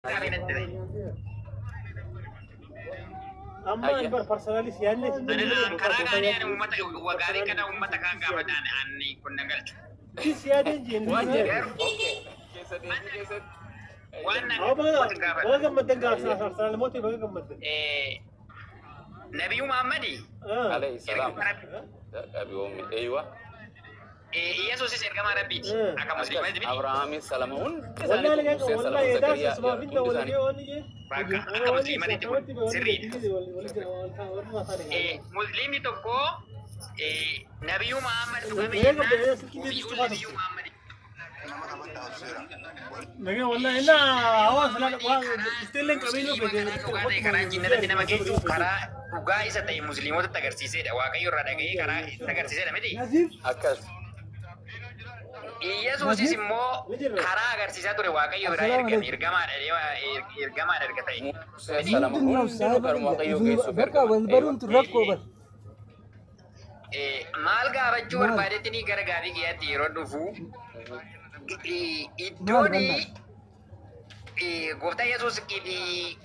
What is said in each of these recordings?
Gaafii natti ta'e. Amma ani bar personally yaadne Ani karaa gaarii ani uummata gaarii kana uummata kaan gaafadhaan ani kun na galchu. Sis yaadeen jeen. Waan jedhe. Garuu Okay. Keessa deemee keessatti. waan ani Haa baga uummata baga gaafadha. gammaddan gaafsa Arsenal mootii baga gammaddan. Nabiyyu Muhammadi Alayhi salaam. ergamaa Rabbi. Qabi eeywa. Yesuusis ergamaa Rabbiiti. Akka musliimaatti miti. Abrahaamis salama hundi Wallahi isaanii laga Museen salama wallahi edaa Zakariyaa sisuma finda hundi wal isaanii. gee waan jee. Bakka akka musliimaatti kun sirriidha. Musliimni tokko Nabiyyu Muhammad dhugame jennaan ofiiyyuu Nabiyyu Muhammad Naga wallahi illa hawaasa la waa iftilleen qabeenya Musliima karaa dhugaa ta'e karaa jinnatatti nama geessu karaa dhugaa isa ta'e musliimotatti agarsiisedha. Waaqayyo irraa dhaga'ee karaa itti agarsiisedha miti. Akkas. Yesuusis immoo karaa agarsiisaa ture Waaqayyo biraa ergame ergamaadha ergamaadha erga ta'e. Museen salama hundinuu karuma Waaqayyoo geessuuf Bakka ergama. wal baruun tun rakkoo bar. Maal gaafachuu barbaadetti ni gara gaafii kiyyaatti yeroo dhufu iddoon gooftaa Yesuus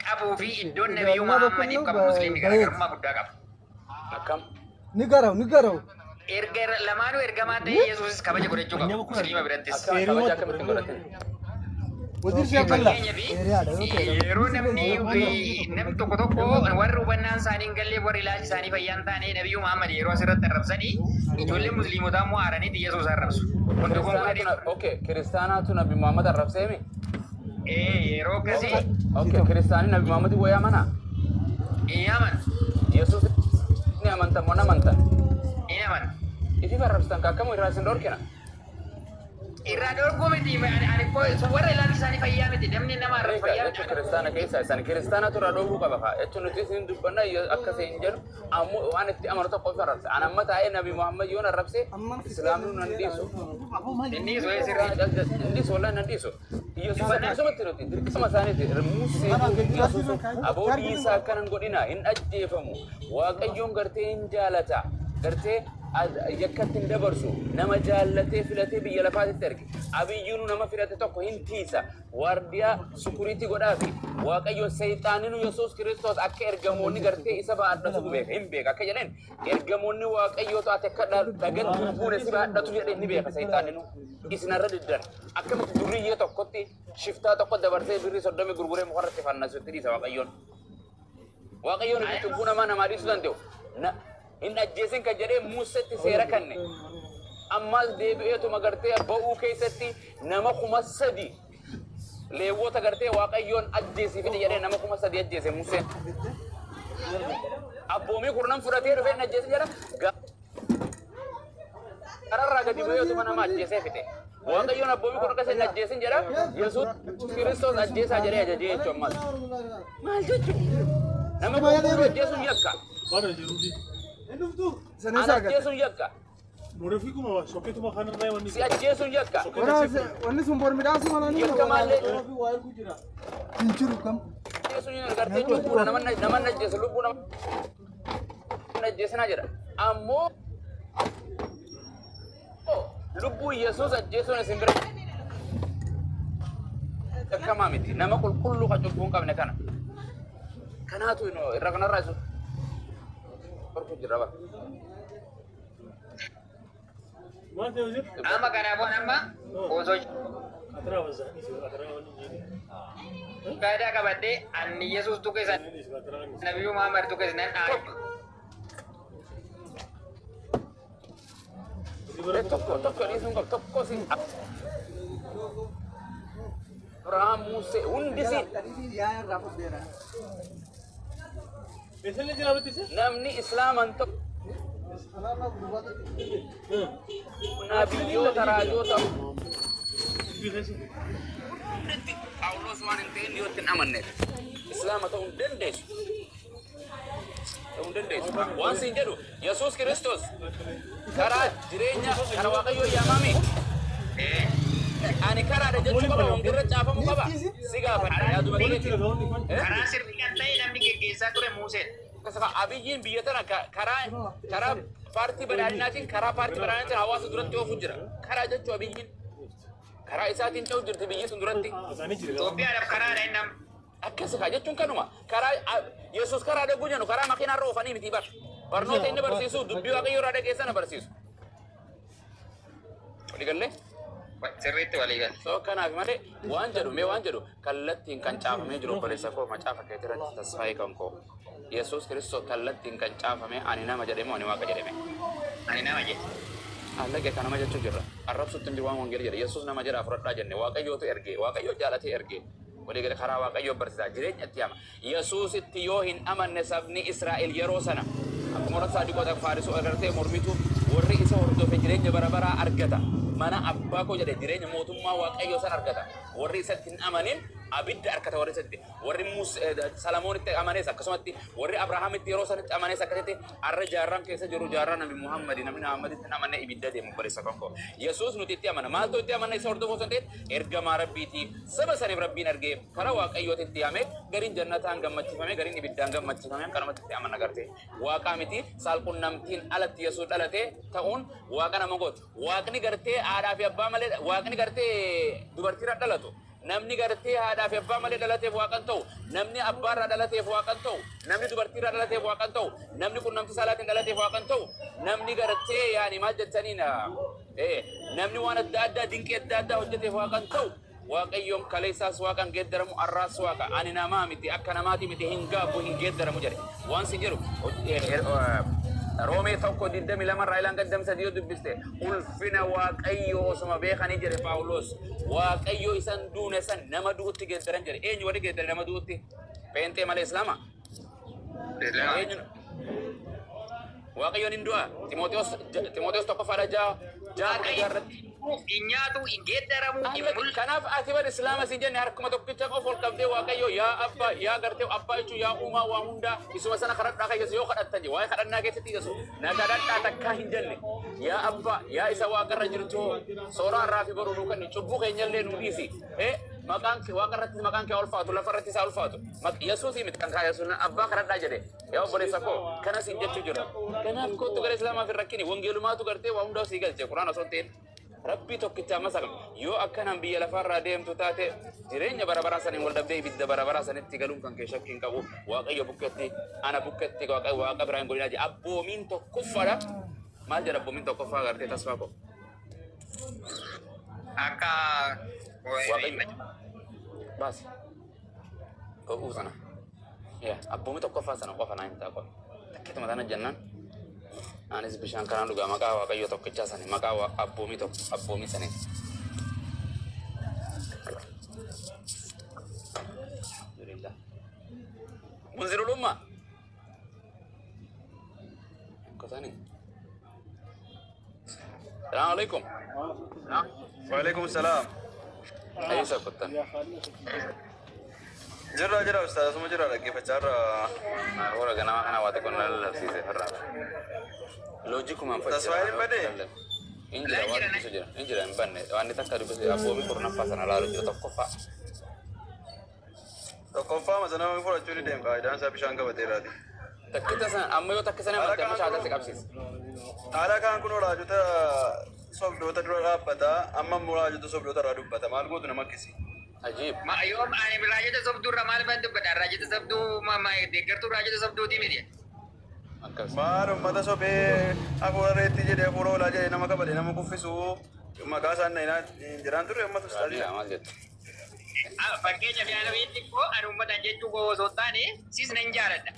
qabuu fi iddoon Nabiyyuu Muhammadiif qabu musliimni garaagarummaa guddaa qaba. Akkam. Ni garaw ni garaw. Erga lamaanuu ergamaa ta'e Yesuusis kabaja godhachuu qaba musliima birattis. Akkam kabaja akkamitti godhatin? Wazir Sheekalla. Fakkeenyaaf yeroo namni namni tokko tokko warri hubannaan isaanii hin galle warri ilaalchi isaanii fayyaa hin taane Nabiyyuu Muhammad yeroo asirratti arrabsanii ijoolleen musliimotaa immoo aaraniiti Yesuus arrabsu. Kun dogongoraa Kiristaanatu okay kiristaanatu Nabi Muhammad arrabseemi. Yeroo akkasii Okay kiristaanii Nabi Muhammad wayyaa mana. hin aman Yesuus ni amantan moo amantan? hin aman. Ifi arrabsitan akkamu irraa isin dhorkina. Irraa dhorkuu miti ani warra ilaalchi isaanii fayyaa miti namni nama arrabsu Beekaa fayyaa jechuun kiristaana keessa isan kiristaanatu irraa dhoowwuu qaba kaa jechuun nuti isin dubbanna akka isin jedhu ammoo waan itti amanu tokko of arrabse. An amma taa'ee Nabi Muhammad yoon arrabse islaamni nan dhiisu. Inni sirrii. Inni wallahi nan dhiisu. Yesuus akkasumatti nuti dirqama isaaniiti. Musee Yesuus aboo dhiisaa akkanan godhina hin ajjeefamu. Waaqayyoon gartee hin jaalata. Gartee yakkatti hin dabarsu. Nama jaallatee filatee biyya lafaatitti erge. Abiyyuun nama filate tokko hin tiisa. Waardiyaa sukuriitii godhaafi. Waaqayyo seexaaninu Yesuus Kiristoos akka ergamoonni gartee isa baadhatu beeka. Hin beeka akka jedheen ergamoonni Waaqayyootu ati akka dhagatti hin fuune si baadhatu jedhee ni beeka seexaaninu. Isinarra diddan. Akkamitti durriyyee tokkotti shiftaa tokko dabarsee birrii 30 gurguree mukarratti fannasutti dhiisa Waaqayyoon. Waaqayyoon inni cubbuu namaa namaa dhiisuu danda'u. Hin ajjeesin kan jedhee Museetti seera kanne. Ammas deebi'eetuma gartee ba'uu keessatti nama 3000 leewwota gartee Waaqayyoon ajjeesii fide jedhee nama 3000 ajjeese Museen. Abboomii kurnan fudhatee dhufee hin ajjeesin jedha. Gararraa gadi bu'eetuma nama ajjeesee fide. Waaqayyoon abboomii kurnan keessa hin ajjeesin jedha. Yesuus Kiristoos ajjeesaa jedhee ajajee jechuun ammas. Maal jechuun? Nama qulqulluu ajjeesuun yakka. Bara jiruuti. Ana ajjeesuun yakka. Murafikuma sokketuma kanarraa wanni. Si ajjeesuun yakka. Wanni sun bor midhaan sun malanii. Yakka maallee Hin jiru kam. ajjeesuun gartee cubbuudha nama nama ajjeesu lubbuu nama ajjeesinaa jedha. Ammoo lubbuu Yesuus ajjeesuun isin bira yakkamaa miti. Nama qulqulluu kan cubbuu hin qabne kana. Kanaatu irra kanarraa isin dhorku jira bara. Maal ta'e wazir? Amma kanaafuu amma osoo Atiraa wazzaanii si atiraa wanni jedhe. faayidaa qabadhee ani Yesuus tuqe san Nabiyyuu Muhammad tuqe nan dhaabe. Tokko tokko dhiisuun qabu tokko si Abrahaam Musee hundi si Eessallee jira miti isa? namni islaaman tokko nabiyyoota raajoota hundatti Phaawulos waan hin ta'in dhiyootti hin amanneef islaama ta'uu hin dandeessu. Ta'uu hin dandeessu. Waan siin jedhu Yesuus Kiristoos karaa jireenya karaa Waaqayyoo yaamame. Ani karaadha jechuu qaba wangeerra caafamuu qaba. Si gaafadha yaaduma keeti. Karaa sirrii kan ta'e namni geggeessaa ture Museen. Akkasuma Abiyyiin biyya tana karaa karaa paartii badhaadhinaatiin karaa paartii badhaadhinaatiin hawaasa duratti oofu jira. Karaa jechuu Abiyyiin karaa isaatiin ta'u jirti biyyi sun duratti. Isaanii jira. Itoophiyaadhaaf karaadha inni amma. Akkas kaa jechuun kanuma karaa Yesuus karaa dhaguu jennu karaa makiinaa irra oofanii miti bar. Barnoota inni barsiisu dubbii Waaqayyoo irraa dhageessana barsiisu. Walii gallee? Sirriitti walii galle. So kanaaf malee waan jedhu mee waan jedhu kallattiin kan caafamee jiru obboleessa koo macaafa keetii irratti tasfaayii kan koo. Yesuus Kiristoos kallattiin kan caafame ani nama jedhame ani waaqa jedhame. Ani nama jedhe. Allaqee kan nama jechuu jirra. Arrabsutti hin jiru waan wangeelii jedhe. Yesuus nama jedha fudhadhaa jenne. Waaqayyootu erge. Waaqayyoo jaalatee erge. Walii gala karaa Waaqayyoo barsiisaa jireenya itti hama. Yesuusitti yoo hin amanne sabni Israa'el yeroo sana akkuma warra saadiqoota faarisoo agartee mormitu warri isa hordofe jireenya bara baraa argata. Mana abbaa koo jedhe jireenya mootummaa Waaqayyoo san argata. Warri isatti hin amanin abidda argata warri isatti. Warri Salamoonitti amanes akkasumatti warri Abrahaamitti yeroo sanitti amanes akkasitti arra jaarraan keessa jiru jaarraa nabi Muhammadi namni Muhammaditti hin amanne ibidda deemu obboleessa kan koo. Yesuus nuti itti amana. Maaltu itti amanna isa hordofuu osoo hin ta'in ergamaa Rabbiiti. Saba saniif Rabbiin argee karaa Waaqayyootti itti hame gariin jannataan gammachifame gariin ibiddaan gammachifame kanumatti itti amanna gartee. Waaqaa miti saalqunnamtiin alatti Yesuus dhalate ta'uun waaqa nama gootu. Waaqni gartee haadhaa fi abbaa malee waaqni gartee dubartiirra dhalatu. Namni gartee haadhaa fi abbaa malee dhalateef waaqan ta'u, namni abbaarraa dhalateef waaqan ta'u, namni dubartiirraa dhalateef waaqan ta'u, namni qunnamtii saalaatiin dhalateef waaqan ta'u, namni gartee yaani maal jettaniin namni waan adda addaa dinqii adda addaa hojjeteef waaqan ta'u, Waaqayyoon kaleessaas waaqan geeddaramu arraas waaqa ani namaa miti akka namaati miti hin gaabbu hin geeddaramu jedhe. Waan si jedhu Roomee 1:22 irraa ilaan gaddam sadii yoo dubbiste ulfina Waaqayyoo osuma beekanii jedhe Phaawulos. Waaqayyoo isan duune san nama du'utti geeddaran jedhe. Eenyu warri geeddare nama du'utti? Pheenxee malee Islaama? Eenyu? Waaqayyoon hin du'a. Ximooteos tokkoffaadha ja'a ja'a kudha irratti. Hin nyaatu, hin geeddaramu, hin mul'atu. Kanaaf ati bar Islaama siin jenne harkuma tokkicha qofa ol qabdee Waaqayyo yaa abbaa yaa gartee abbaa jechuun yaa uumaa waa hundaa isuma sana kadhadhaa kan Yesuus yoo kadhattan waa'ee kadhannaa keessatti Yesuus na kadhadhaa takkaa hin jenne yaa abbaa yaa isa waaqarra jirtu sooraa irraa fi boruu nuu kenni cubbuu keenyallee nuu dhiisi maqaan kee waaqarratti maqaan kee ulfaatu lafarratti isaa ulfaatu Yesuus miti kan kaa Yesuus abbaa kadhadhaa jedhe yaa obboleessa koo kana siin jechuu jira. Kanaaf kottu gara Islaamaaf hin rakkini wangeelumaatu gartee waa hundaa sii galche Quraan osoo hin ta'in. Rabbii tokkicha ammas akkam yoo akkanaan biyya lafaarraa deemtu taate jireenya bara baraa saniin wal dhabdee ibidda bara baraa sanitti galuun kan kee shakkii hin qabu. Waaqayyo bukketti ana bukketti waaqa biraa hin godhinaa jedhe. Abboomiin tokkoffaadha. Maal jedha abboomiin tokkoffaa gartee tasfaa koo? Akka Waaqayyo baasi. Kophuu sana. Yaa abboomii tokkoffaa sana qofa naa hin ta'a qofa. Takkituma tana jennaan. Anis bishaan kanaan dhugaa maqaa Waaqayyo tokkichaa sani maqaa abboomii tokko abboomii sani. Alhamdulillah. Munzirul umma. Kosani. Salaam alaikum. Waalaikum salaam. Ayyusa kottan. Jirra jira ustaaz asuma jira dhaggeeffachaa irra. Warra ganama kana waa xiqqoo na lallabsiise farraa. Loojikumaan Tasfaayeen hin badee? Hin jira waan dubbisu jira. Hin jira hin banne. Waan inni takka dubbisu abboomii kurnaffaa sana laalu jira tokkoffaa. Tokkoffaa masana fudhachuu ni deema faayidaan isaa bishaan qabateeraati. Takkita sana amma yoo takka sana amante amma shaadatti qabsiisa. Haala kaan kun raajota sobdoota dura dhaabbata amma immoo raajota sobdoota irraa dubbata maal gootu nama akkasii. Ajiib. Ma yoo ani raajota sobduu irraa maal ban dubbadha? Raajota sobduu deeggartuu raajota sobduuti miti. Akkas. Maal uummata sobee hafuura reetti jedhee hafuura hoolaa jedhee nama qabate nama kuffisu maqaa isaan na jiraan turre uummata Rabiyaa ustaazidha. maal jettu? Fakkeenyaaf yaada xiqqoo ani uummataan jechuu koo osoo hin taane sis nan jaaladha.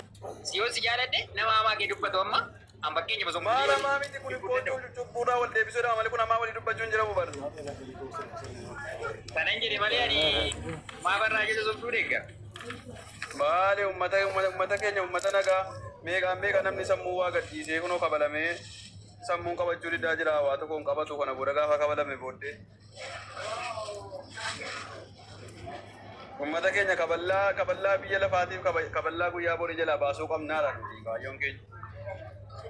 Si yoo si jaaladhe nama hamaa kee dubbatu amma an fakkeenyaaf osoo Maal hamaa miti kun ibboo cubbuudhaa wal deebisuudha malee kun hamaa walii dubbachuu hin jiramu bara. Sanan jedhe malee ani maafan raajota sobduu deeggara. Maali uummata uummata keenya uummata nagaa meeqaan meeqa namni sammuu waa gadhiisee kunoo kabalamee sammuun qabachuu diddaa jira waa tokko hin qabatu kana booda gaafa kabalame booddee. Uummata keenya kaballaa kaballaa biyya lafaatiif kaballaa guyyaa borii jalaa baasuu qabnaadha nuti kaayyoon keenya.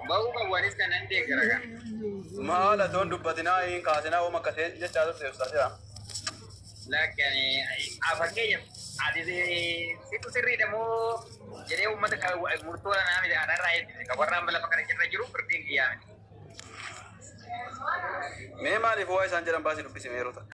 Bahuu qabu anis kanan deeggara kan. Maal atoon dubbatinaa hin kaasinaa hooma akkasee jechaa turte ustaazidha. Lakki ani fakkeenyaaf ati situ sirriidha moo jedhee uummata murtoo naa miti anarraa eebbise kan warra amma lafa kana irra jiru firdiin kiyyaa miti. Mee maaliif waa isaan jedhan baasii dubbisi meerota.